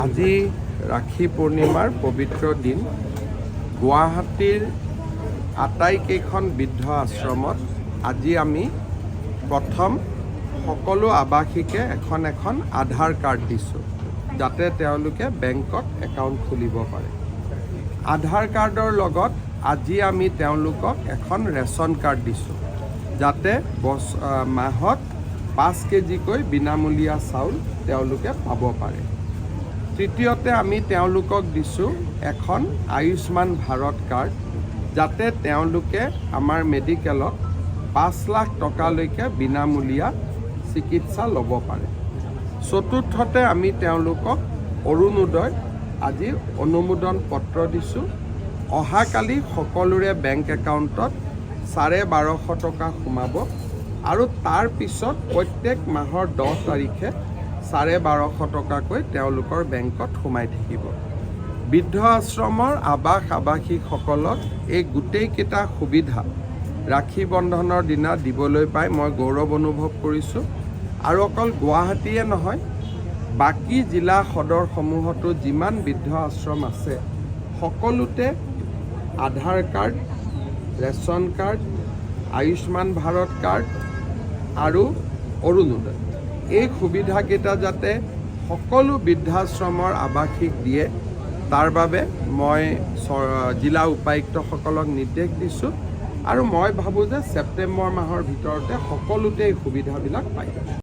আজি ৰাখী পূৰ্ণিমাৰ পবিত্ৰ দিন। গুৱাহাটীৰ আটাইকেইখন বৃদ্ধ আশ্ৰমত আজি আমি প্ৰথম সকলো আৱাসীকে এখন এখন আধাৰ কাৰ্ড দিছোঁ, যাতে তেওঁলোকে বেংকত একাউণ্ট খুলিব পাৰে। আধাৰ কাৰ্ডৰ লগত আজি আমি তেওঁলোকক এখন ৰেচন কাৰ্ড দিছোঁ, যাতে মাহত 5 কেজিকৈ বিনামূলীয়া চাউল তেওঁলোকে পাব পাৰে। তৃতীয়তে, আমি তেওঁলোকক দিছোঁ এখন আয়ুষ্মান ভাৰত কাৰ্ড, যাতে তেওঁলোকে আমাৰ মেডিকেলত 5 লাখ টকালৈকে বিনামূলীয়া চিকিৎসা ল'ব পাৰে। চতুৰ্থতে, আমি তেওঁলোকক অৰুণোদয় আজি অনুমোদন পত্ৰ দিছোঁ। অহাকালি সকলোৰে বেংক একাউণ্টত 1250 টকা সোমাব আৰু তাৰ পিছত প্ৰত্যেক মাহৰ 10 তাৰিখে 1250 টকাকৈ তেওঁলোকৰ বেংকত সোমাই থাকিব। বৃদ্ধ আশ্ৰমৰ আৱাসীসকলক এই গোটেইকেইটা সুবিধা ৰাখী বন্ধনৰ দিনা দিবলৈ পাই মই গৌৰৱ অনুভৱ কৰিছোঁ। আৰু অকল গুৱাহাটীয়ে নহয়, বাকী জিলা সদৰসমূহতো যিমান বৃদ্ধ আশ্ৰম আছে, সকলোতে Aadhaar card, ration card, Ayushman Bharat card আৰু অৰুণোদয়, এই সুবিধাকেইটা যাতে সকলো বৃদ্ধাশ্ৰমৰ আৱাসীক দিয়ে, তাৰ বাবে মই জিলা উপায়ুক্তসকলক নিৰ্দেশ দিছোঁ। আৰু মই ভাবোঁ যে ছেপ্টেম্বৰ মাহৰ ভিতৰতে সকলোতে এই সুবিধাবিলাক পাই যাব।